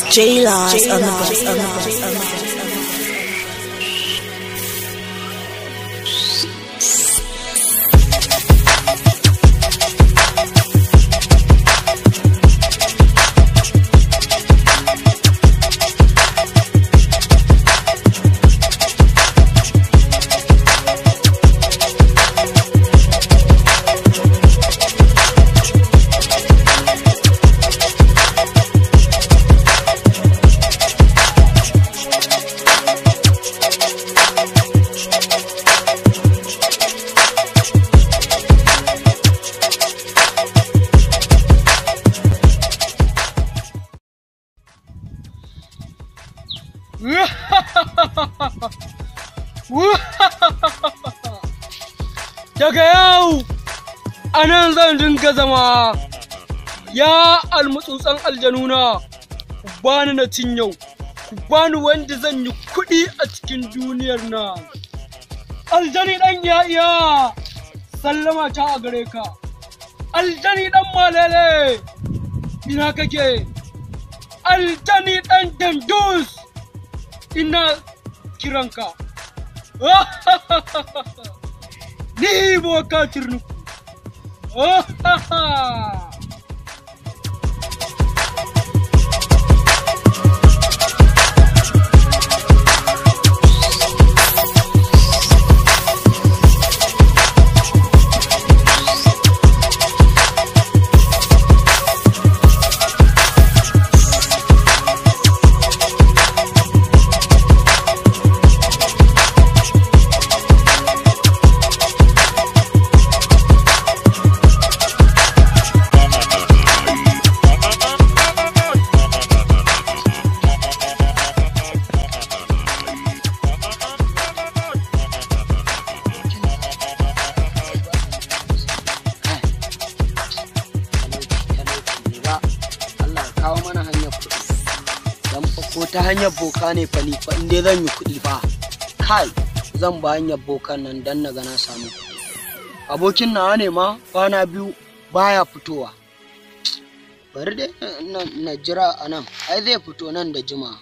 It's J Laws on the bus. On the bus. On the bus. Daga yau, a nan zan dinga zama, ya almutsutsan aljanuna, ku bani na cin yau, ku bani wanda zan yi kuɗi a cikin duniyar nan. Aljani ɗan iya iya, sallama ta a gare ka. Aljani ɗan malele, ina kake? Aljani ɗan dandus, ina kiranka. Ni boka turnuku. Kawo mana hanyar kuɗi dan fa ko ta hanyar boka ne fa ni fa in dai zan yi kuɗi fa kai zan ba hanyar bokan nan dan na ga na samu kuɗi. Abokin nawa ne ma kwana biyu baya fitowa, bari dai na jira a nan, ai zai fito nan da jimawa.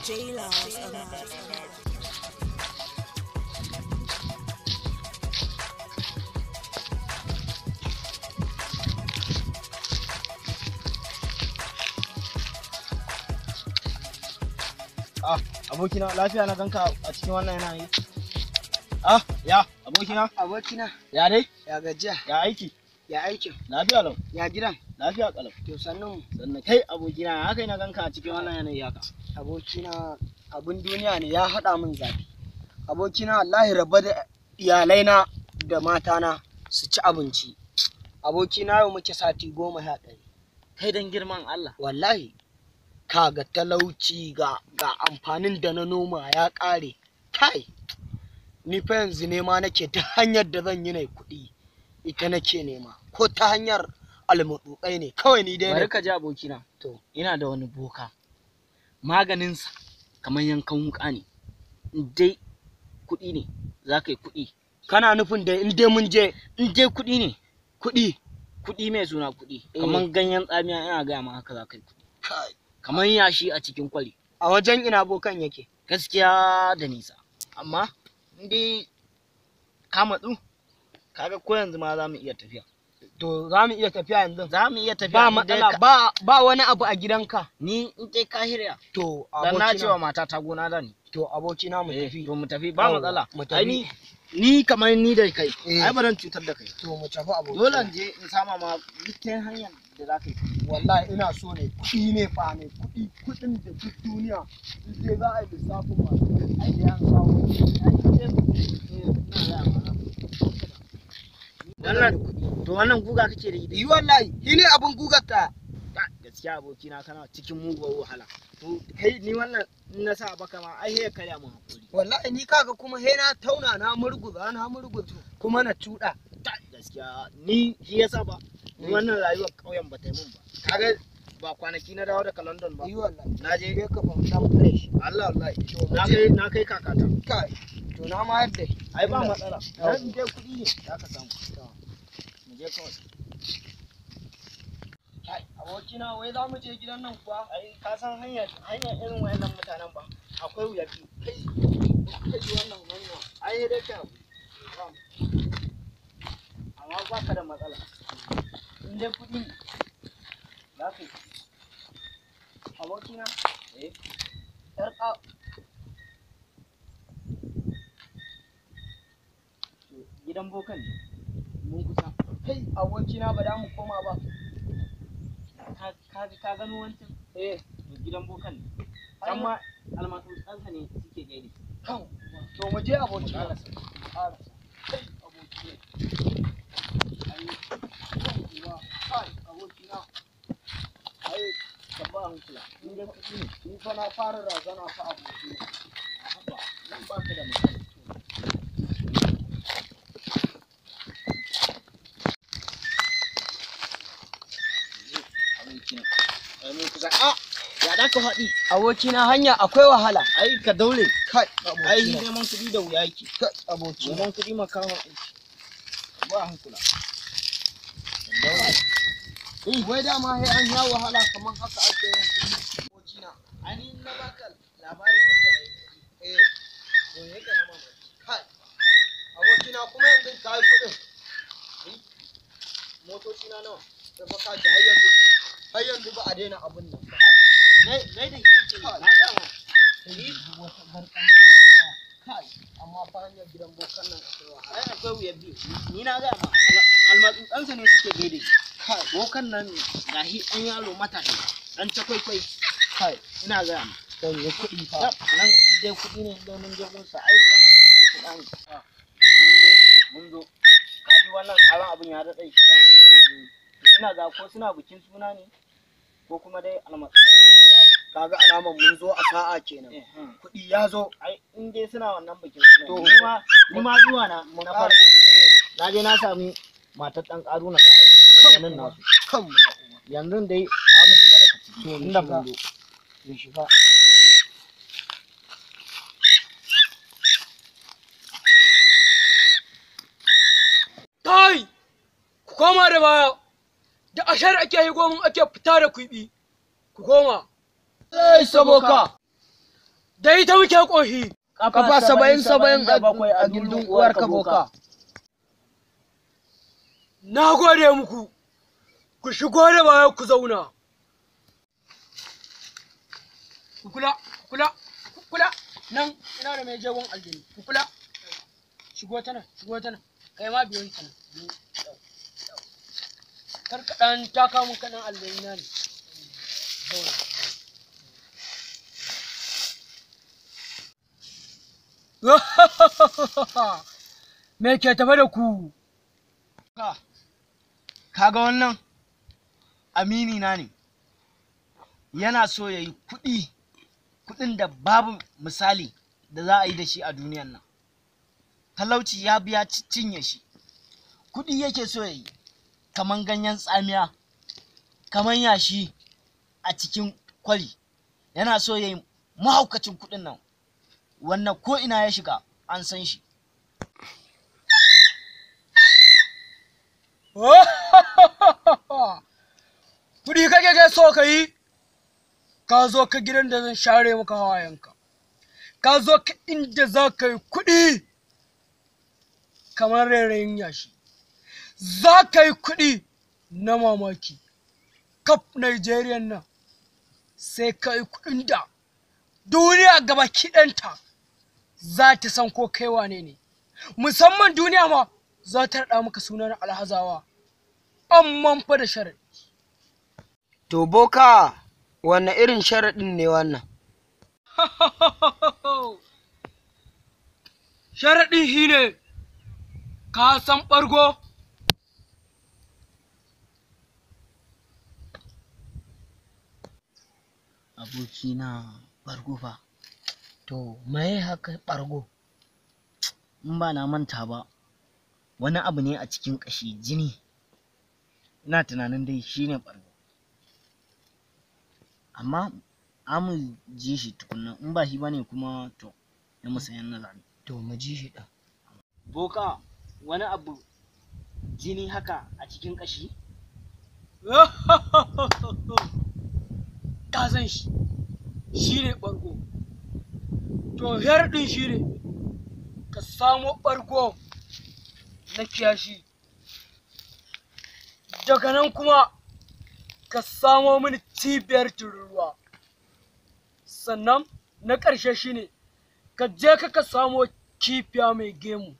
J Laws on the bus. Ah, abokina lafiya na ganka a cikin wannan yanayi. Ah, ya, abokina. Abokina. Ya dai? Ya gajiya. Ya aiki? Ya aikin? Lafiya lau. Ya gidan? Lafiya kalau. To sannu. Sannan kai abokina, haka ina ganka a cikin wannan yanayi haka. Abokina abin duniya ne ya haɗa min zafi. Abokina wallahi raba da iyalaina da matana su ci abinci. Abokina yau muke sati 11. Kai dan girman Allah. Wallahi kaga talauci ga amfanin da na noma ya ƙare. Kai ni fa yanzu nema nake ta hanyar da zan yi nai kuɗi, ita nake nema, ko ta hanyar almutsutsai ne kawai ni dai. Bari ka ji abokina. To ina da wani boka, maganinsa kamar yankan wuƙa ne, in dai kuɗi ne za ka yi kuɗi. Kana nufin dai in dai mun je, in dai kuɗi ne, kuɗi kuɗi mai suna kuɗi, kamar ganyen tsamiya ina gaya ma haka za ka yi kuɗi. Kai kamar yashi a cikin kwali. A wajen ina bokan yake? Gaskiya da nisa, amma in dai ka matsu, kaga ko yanzu ma za mu iya tafiya. To za mu iya tafiya yanzu? Za mu iya tafiya. Ba matsala, ba wani abu a gidanka. Ni in dai ka hirya. To abokina. Dan na cewa mata ta gona da ni. To abokina mu tafi. To mu tafi ba matsala. Mu tafi. Ni kamar ni da kai. Ai ba zan cutar da kai. To mu tafi abokina. Dole in je in sama ma duk hanyar da za ka yi. Wallahi ina so ne kuɗi ne fa ne kuɗi, kuɗin da duk duniya in dai za a yi lissafin masu kuɗi ai da an samu. Wannan to wannan guga kake da ita? Yi wallahi, shi ne abin gugar ta. Gaskiya abokina kana cikin muguwar wahala. To kai ni wannan in na sa baka ma ai he karya mun hakuri. Wallahi ni kaga kuma he na tauna na murguza na murguza kuma na cuɗa. Gaskiya ni shi yasa ba ni wannan rayuwar ƙauyen ba ta yi mun ba. Kaga Ba kwanaki na dawo daga London ba. Yi wallahi. Na je Je ka fa dan fresh. Allah wallahi. To mu Na je. kai na kai kakata. Kai. To na ma yadda. Ai ba matsala. Yau. Dan dai kuɗi ne za ka samu. Mu je kawai. Kai, abokina wai za mu je gidan nan kuwa? Ai ka san hanyar hanyar irin wayannan mutanen ba. Akwai wuya biyu. Kai, kai wannan hanya. Ai dai ka amma ba ka da matsala. In dai kuɗi ne za ka yi. Abokina, Eh. yar ka To, gidan bokan ne. Mun kusa. kai abokina ba za mu koma ba. Ka gano wancan? Eh, To gidan bokan ne. Can ma almatsutsansa ne suke gaida shi. kan. To mu je abokina. Mu ƙarasa. Ƙarasa. Kai abokina. Ai, kan uwa. Kai abokina. Ai, Ka ba hankula. In dai kuɗi ne. ni fa na fara razana fa abokina. Haba, nan ba ka da matsala. Abokina. Ai mun kusa. Ah, ya da ka faɗi? Abokina hanya akwai wahala. Ai ka daure. Kai Ai abokina. neman kuɗi da wuya yake. Kai abokina. Neman kuɗi makaman aiki. Ba hankula. Ka daure. Wai dama sai an sha wahala kamar haka ake yin kuɗi. Abokina. Ai ni na baka labarin yadda na yi kuɗi. Eh, To ya ka zama mamaki. kai. Abokina kuma yanzu ka yi kuɗin. Motoci na nawa? Da fa ka ji har yanzu ba a daina abun nan ba. Gai da shi suke yi. Na gama. Wata garkan kai, amma fa hanyar gidan bokan nan akwai wahala. Ai akwai wuya biyu. Ni na gaya ma almatsutsansa ne suke gaida shi. Kai, Bokan nan gahi ɗan yaro matashi ɗan cakwaikwai kai, ina gaya ma. zan yi kuɗi fa. Tab nan in dai kuɗi ne in dai mun je gunsa ai kamar yankan kuɗa ne. Mun zo mun zo. Ka ji wannan ƙaran abin ya daɗe shiga. To ina ga ko suna bikin suna ne ko kuma dai almatsutsan sun je yawo. Kaga alamar mun zo a sa'a kenan. Eh, hmm. Kuɗi ya zo. Ai in dai suna wannan bikin suna. To, Ni ma zuwa na Mu na ƙara. farko. Na je na sami matar ɗan ƙaruna ta aiki. A ganin nasu. Kan mu. Yanzu dai za mu shiga daga ciki. To, mu Inda shiga. mun zo. Mu shiga. Kai! Ku koma da baya! Da ashar ake yi gomin ake fita da kuɓi. Ku koma. Sai saboka. Da ita muke ƙoshi. Kafa 77 a gindin uwar ka boka. Na gode muku. Ku shigo da baya ku zauna. Ku kula, ku kula, ku kula. Nan ina da mai jegon aljini. Ku kula. Shigo ta nan, shigo ta nan. Kai ma biyo ni ta nan. Biyo. Yau, yau. Kar ka ɗan taka mun kaɗan aljini na ne. Zauna. Me ke tafe da ku? Kaga wannan amini na ne yana so ya yi kuɗi kuɗin da babu misali da za a yi da shi a duniyan nan. Talauci ya biya cinye shi. Kuɗi yake so ya yi kaman ganyen tsamiya, kaman yashi a cikin kwari. Yana so ya yi mahaukacin kuɗin nan wannan ko ina ya shiga an san shi. Kuɗi kake ke so ka yi, ka zo ka gidan da zan share maka hawayenka, ka zo ka inda za ka yi kuɗi kamar rairayin yashi, za ka yi kuɗi na mamaki, kaf Nigerian nan sai ka yi kuɗin da duniya gaba kiɗanta za ta san ko kai wane ne, musamman duniya ma za ta raɗa maka sunan alhazawa. Amman fa da sharaɗi. To boka, wanne irin sharaɗin ne wannan? Sharaɗin shi ne, ka san ɓargo? Abokina bargo fa. To, maye haka ɓargo? In ba na manta ba wani abu ne a cikin ƙashi jini. Ina tunanin dai shine ɓargo. Amma amu ji shi tukunna, in ba shi bane kuma to ya musayan na zabi. To mu ji shi ɗin. Boka, wani abu jini haka a cikin ƙashi? Ka san shi, shi ne ɓargo. To ɗin shi ne ka samo ɓargo na kiyashi. Daga nan kuma ka samo mini cibiyar tururuwa. Sannan na ƙarshe shi ne ka je ka samo kifiya mai gemu,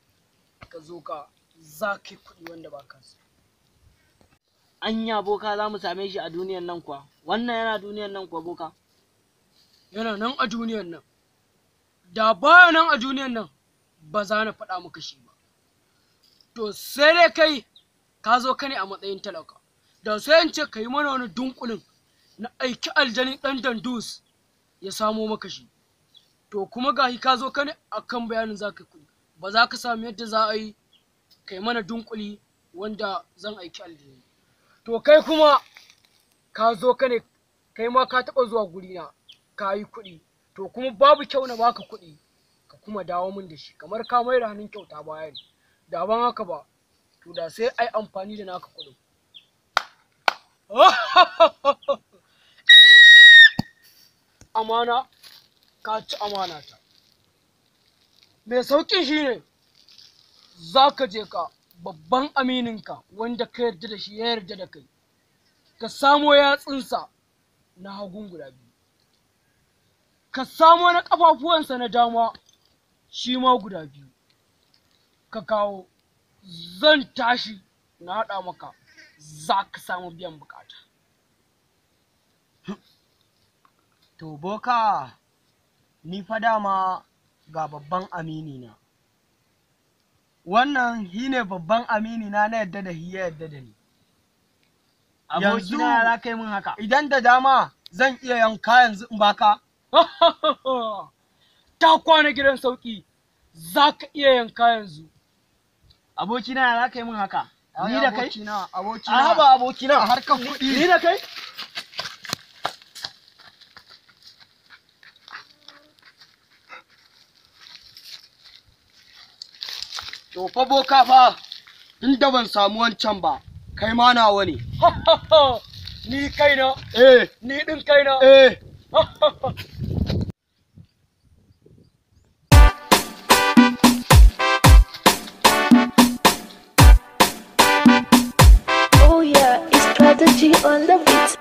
ka zo ka za ka yi kuɗi wanda ba ka so. Anya boka, za mu same shi a duniyan nan kuwa? Wannan yana duniyan nan kuwa, boka? Yana nan a duniyan nan. Da baya nan a duniyan nan ba za na faɗa maka shi ba. To sai dai kai ka zo ka ne a matsayin talaka. Da sai in ce ka yi mana wani dunkulin na aiki aljani ɗan dandus ya samo maka shi. To kuma gashi ka zo ka ne akan bayanin za ka yi kuɗi. Ba za ka sami yadda za a yi ka yi mana dunkuli wanda zan aiki aljani. To kai kuma ka zo ka ne, kai ma ka taɓa zuwa gurina ka yi kuɗi. To kuma babu kyau na baka kuɗi ka kuma dawo min da shi kamar ka mai da hannun kyauta baya ne. Da ban haka ba, to da sai ai amfani da naka kuɗin. Amana, ka ci amana ta. Mai sauƙin shi ne za ka je ka babban amininka wanda ka yarda da shi ya yarda da kai, ka samo yatsunsa na hagun guda biyu, ka samo na ƙafafuwansa na dama shi ma guda biyu, ka kawo, zan tashi na haɗa maka, za ka samu biyan bukata. To boka, ni fa dama ga babban amini na. Wannan shi ne babban amini na, na yadda da shi ya yadda da ni. Abokina, ya za ka yi min haka? Idan da dama zan iya yanka yanzu in baka. Ta kwana gidan sauƙi, za ka iya yanka yanzu. Abokina, ya za ka yi min haka? Ni da kai? Abokina, abokina. A haba abokina. A harkar kuɗi. Ni da kai? To fa boka fa, inda ban samu wancan ba, kai ma nawa ne. Ni kaina, Eh, ni ɗin kaina. eh. Oh yeah, it's strategy on the beat.